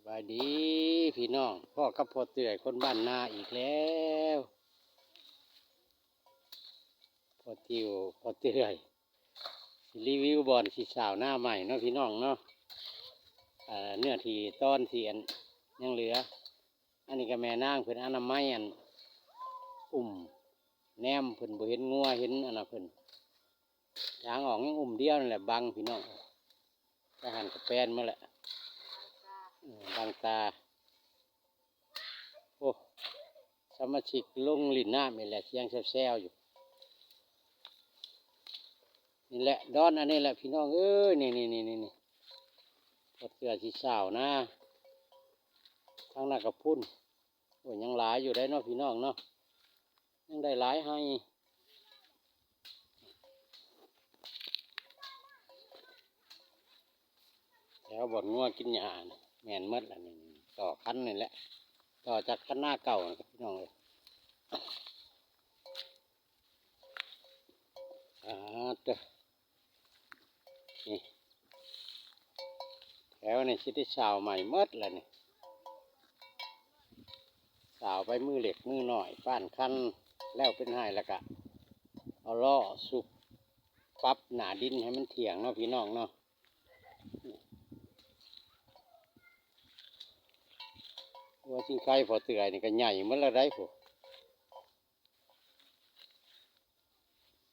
ບາຍດີພີ່ນ້ອງ, ພໍ້ກັບພໍ່ເຕືອຍຄົນບ້ານນາອີກແລ້ວ. ພໍ່ຕິວ ພໍ່ເຕືອຍ ຊິຣີວິວບ່ອນຊິຊາວນາໃໝ່ເນາະພີ່ນ້ອງເນາະ. ເອີ ເນື້ອທີ່ຕອນທີ່ອັນຍັງເຫຼືອ. ອັນນີ້ກໍແມ່ນາງເພິ່ນອະນາໄມອັນອຸ້ມແນມ, ເພິ່ນບໍ່ເຫັນງົວເຫັນອັນນະເພິ່ນ. ທາງອອກຍັງອຸ້ມດຽວນີ້ແຫຼະ ບັງພີ່ນ້ອງ. ໄປຫັ້ນກໍແປນໝົດແຫຼະ ເອີ ບັງຕາ. ໂອ້ ສະມາຊິກລົງຫຼິ້ນນ້ຳນີ້ແຫຼະ ສຽງແຊວໆຢູ່. ນີ້ແຫຼະ ດອນອັນນີ້ແຫຼະພີ່ນ້ອງເອີຍ. ນີ້ໆໆໆ ພໍເທື່ອຊິຊາວນາ. ທາງນັ້ນກໍພຸ້ນ. ໂອ້ຍ ຍັງຫຼາຍຢູ່ໄດ໋ເນາະພີ່ນ້ອງເນາະ, ຍັງໄດ້ຫຼາຍໄຮ່. ແຖວບ່ອນງົວກິນຫຍ້ານະ ແມ່ນໝົດລະນີ້. ຕໍ່ຄັນນີ້ແຫຼະ ຕໍ່ຈາກຄັນນາເກົ່ານະພີ່ນ້ອງເອີຍ. ອາ ເຕີ ນີ້ ແຖວນີ້ຊິໄດ້ຊາວໃໝ່ໝົດລະນີ້. ຊາວໄປມື້ເລັກມື້ນ້ອຍ ປ້ານຄັນແລ້ວເປັນໄຮ່ ແລ້ວກະເອົາລໍ້ສຸກປັບໜ້າດິນໃຫ້ມັນທ່ຽງເນາະພີ່ນ້ອງເນາະ. ຫົວຊິງໄຄພໍ່ເຕືອຍນີ້ກໍໃຫຍ່ໝົດແລ້ວໄດ໋ ຜູ້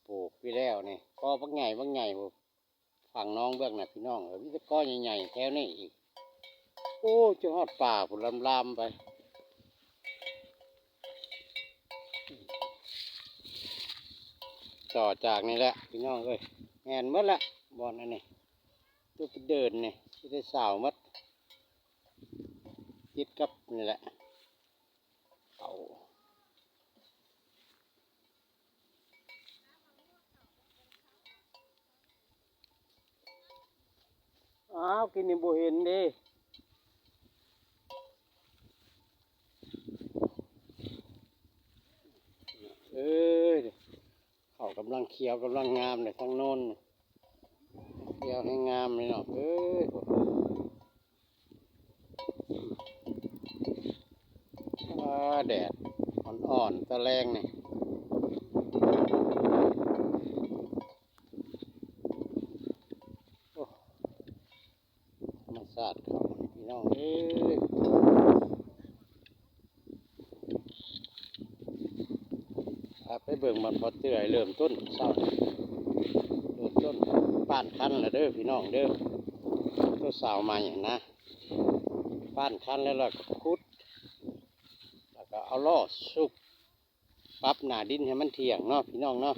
ປູກໄປແລ້ວນີ້ ກໍບັກໃຫຍ່ບັກໃຫຍ່ພຸ້ນ. ຝັ່ງໜອງເບື້ອງນະພີ່ນ້ອງເອີຍ ມີແຕ່ກໍໃຫຍ່ໆແຖວນີ້ອີກ. ໂອ້ ຈົນຮອດປ່າພຸ້ນ ລາມໆໄປ. ຕໍ່ຈາກນີ້ແຫຼະພີ່ນ້ອງເອີຍ ແມ່ນໝົດແຫຼະ ບ່ອນອັນນີ້ ຕົວໄປເດີນນີ້ ຊິໄດ້ຊາວໝົດ. ຕິດກັບນີ້ແຫຼະ ເຂົາ ອ້າວ ກິນນີ້ບໍ່ເຫັນເດ້. ເອີຍ ເຂົ້າກຳລັງຂຽວ ກຳລັງງາມເດ້ ທາງໂນ້ນ ຂຽວແຮງງາມເລີຍເນາະ ເອີຍ. ອ່າ ແດດອ່ອນໆຕອນແລງນີ້. ໂອ້ ທຳມະຊາດເຂົາພີ່ນ້ອງເອີຍ. ພາໄປເບິ່ງບ່ອນພໍ່ເຕືອຍເລີ່ມຕົ້ນເຊົ້ານີ້ ເລີ່ມຕົ້ນປ້ານຄັນແລ້ວເດີພີ່ນ້ອງເດີ. ໂຕຊາວໃໝ່ຫັ້ນນະ ປ້ານຄັນແລ້ວ ແລ້ວກໍຂຸດ ແລ້ວກໍເອົາລໍ້ສຸກປັບໜ້າດິນໃຫ້ມັນທ່ຽງເນາະພີ່ນ້ອງເນາະ.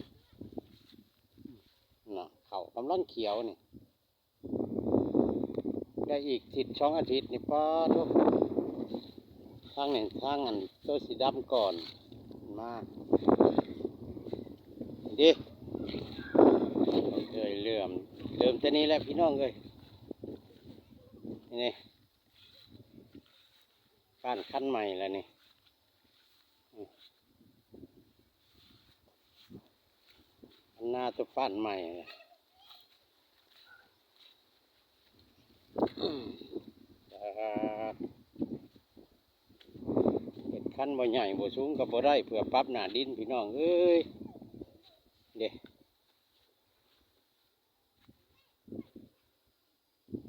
ເນາະ ເຂົ້າກຳລັງຂຽວນີ້ ໄດ້ອີກທິດສອງອາທິດນີ້ ປາໂທ້. ທາງນີ້ ທາງອັນໂຕສີດຳກ່ອນມາເດ້ ເອີຍ ເລີ່ມ ເລີ່ມແຕ່ນີ້ແຫຼະພີ່ນ້ອງເອີຍ. ນີ້ ປ້ານຄັນໃໝ່ແລ້ວນີ້. ອັນນາຕົວປ້ານໃໝ່ ເຮັດຄັນບໍ່ໃຫຍ່ບໍ່ສູງກໍບໍ່ໄດ້ ເພື່ອປັບໜ້າດິນພີ່ນ້ອງເອີຍ ເດ້.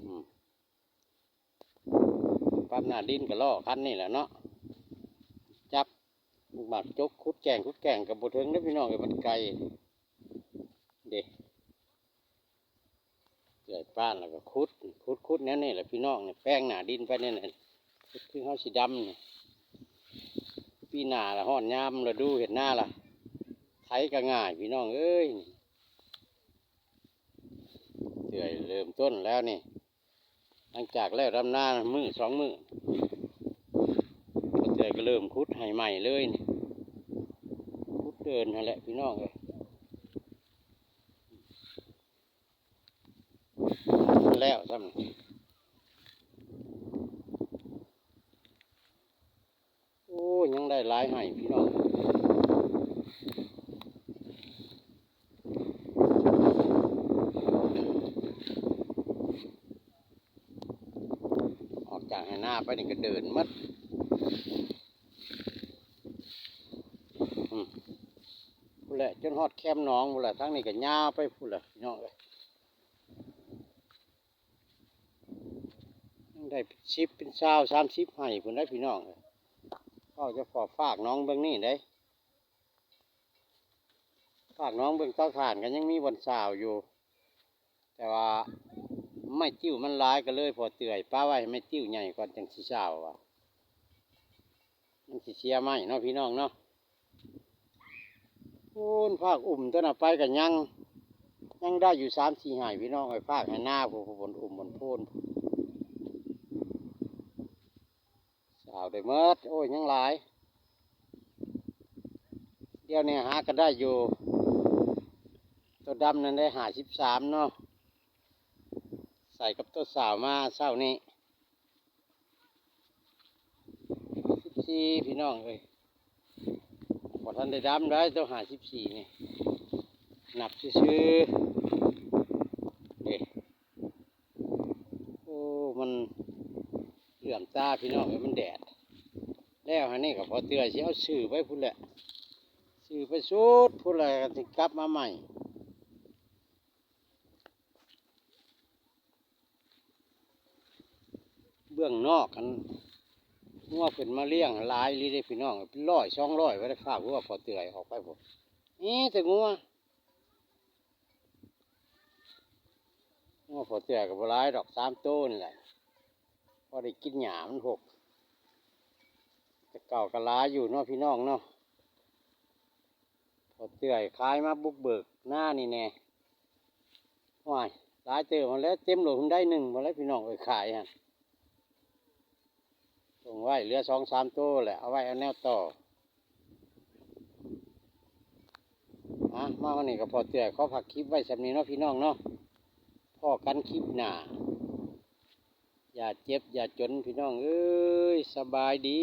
ອືມ ປັບໜ້າດິນກໍລໍ້ຄັນນີ້ແຫຼະເນາະ ຈັບໝາກຈົກ ຂຸດແກ້ງ ຂຸດແກ້ງກໍບໍ່ເຖິງເດ້ພີ່ນ້ອງເອີຍ ມັນໄກເດ້. ເລື່ອຍປ້ານແລ້ວກໍຂຸດ ຂຸດ ຂຸດແນວນີ້ແຫຼະພີ່ນ້ອງ ນີ້ແປງໜ້າດິນໄປແນວນີ້ ຄືເຮົາຊິດຳນີ້. ປີໜ້າລະຮ້ອນຍາມລະດູເຮັດນາລະ ໄຖກໍງ່າຍພີ່ນ້ອງເອີຍ. ເລື່ອຍເລີ່ມຕົ້ນແລ້ວນີ້ ຫຼັງຈາກແລ້ວດຳນາມື້ສອງມື້ ເທື່ອກໍເລີ່ມຂຸດໃຫ້ໃໝ່ເລີຍນີ້ ຂຸດເດີ່ນຫັ້ນແຫຼະພີ່ນ້ອງເອີຍ. ແລ້ວຊ້ຳ ໂອ້ ຍັງໄດ້ຫຼາຍໄຮ່ພີ່ນ້ອງ. ອອກ າງໄຮ່ນາໄປນີ້ກໍເດີນໝົດ ອືມ ພຸ້ນແຫຼະ ຈົນຮອດແຄມໜອງພຸ້ນແຫຼະ ທາງນີ້ກໍຍາວໄປພຸ້ນແຫຼະພີ່ນ້ອງເອີຍ. ຍັງໄດ້ເປັນສິບເປັນຊາວ ສາມສິບໄຮ່ພຸ້ນໄດ໋ພີ່ນ້ອງເອີຍ. ເວົ້າຈະພໍຝາກໜອງເບື້ອງນີ້ເດ້ ຝາກໜອງເບື້ອງເຕົາຖ່ານກໍຍັງມີບ່ອນຊາວຢູ່ ແຕ່ວ່າໄມ້ຕິ້ວມັນຫຼາຍ ກໍເລີຍພໍເຕືອຍປະໄວ້ໃຫ້ໄມ້ຕິ້ວໃຫຍ່ກ່ອນ ຈັ່ງຊິຊາວວ່າ ມັນຊິເສຍໄມ້ເນາະພີ່ນ້ອງເນາະ. ໂອ້ນ ພາກອຸ່ມຕົວນັ້ນໄປກໍຍັງ ຍັງໄດ້ຢູ່ສາມສີ່ໄຮ່ພີ່ນ້ອງເອີຍ ພາກໄຮ່ນາພຸ້ນ ພຸ້ນ ພຸ້ນ ພຸ້ນ ພຸ້ນ ຊາວໄດ້ໝົດ. ໂອ້ຍ ຍັງຫຼາຍ ດຽວນີ້ຫາກໍໄດ້ຢູ່ ຕົວດຳນັ້ນໄດ້ຫ້າສິບສາມເນາະ ໃສ່ກັບຕົວຊາວມາເຊົ້ານີ້ ຫ້າສິບສີ່ ພີ່ນ້ອງເອີຍ ບໍ່ທັນໄດ້ດຳໄດ໋ ຕົວຫ້າສິບສີ່ນີ້ ນັບຊື່ໆ ເດ້. ໂອ້ ມັນເຫຼືອມຕາພີ່ນ້ອງເອີຍ ມັນແດດ. ແລ້ວຫັ້ນນີ້ກໍພໍເຕືອຍຊິເອົາຊື່ໄປພຸ້ນແຫຼະ ຊື່ໄປສຸດພຸ້ນແຫຼະ ກໍຊິກັບມາໃໝ່. ເບື້ອງນອກຫັ້ນ ງົວເພິ່ນມາລ້ຽງຫຼາຍອີ່ຫຼີເດ້ພີ່ນ້ອງ ເປັນຮ້ອຍສອງຮ້ອຍ ວ່າໄດ້ ຝາກງົວພໍເຕືອຍອອກໄປພຸ້ນ ມີແຕ່ງົວ. ງົວພໍເຕືອຍກໍບໍ່ຫຼາຍດອກ ສາມໂຕນີ້ແຫຼະ ພໍໄດ້ກິນຫຍ້າມັນຫົກ. ແຕ່ເກົ່າກໍຫຼາຍຢູ່ເນາະພີ່ນ້ອງເນາະ ພໍເຕືອຍຂາຍມາບຸກເບີກນານີ້ແດ່. ໂອ້ຍ ຫຼາຍເຕີບຫັ້ນແຫຼະ ເຕັມໂລດຫຸ້ນໄດ້ໜຶ່ງພຸ້ນແຫຼະພີ່ນ້ອງເອີຍ ຂາຍຫັ້ນ. ສົ່ງໄວ້ເຫຼືອສອງສາມໂຕແຫຼະ ເອົາໄວ້ເອົາແນວຕໍ່. ອ່ະ ມາຮອດນີ້ກໍພໍເຕືອຍຂໍຝາກຄລິບໄວ້ສ່ຳນີ້ເນາະພີ່ນ້ອງເນາະ ພໍ້ກັນຄລິບໜ້າ. ຢ່າເຈັບຢ່າຈົນພີ່ນ້ອງເອີຍ ສະບາຍດີ.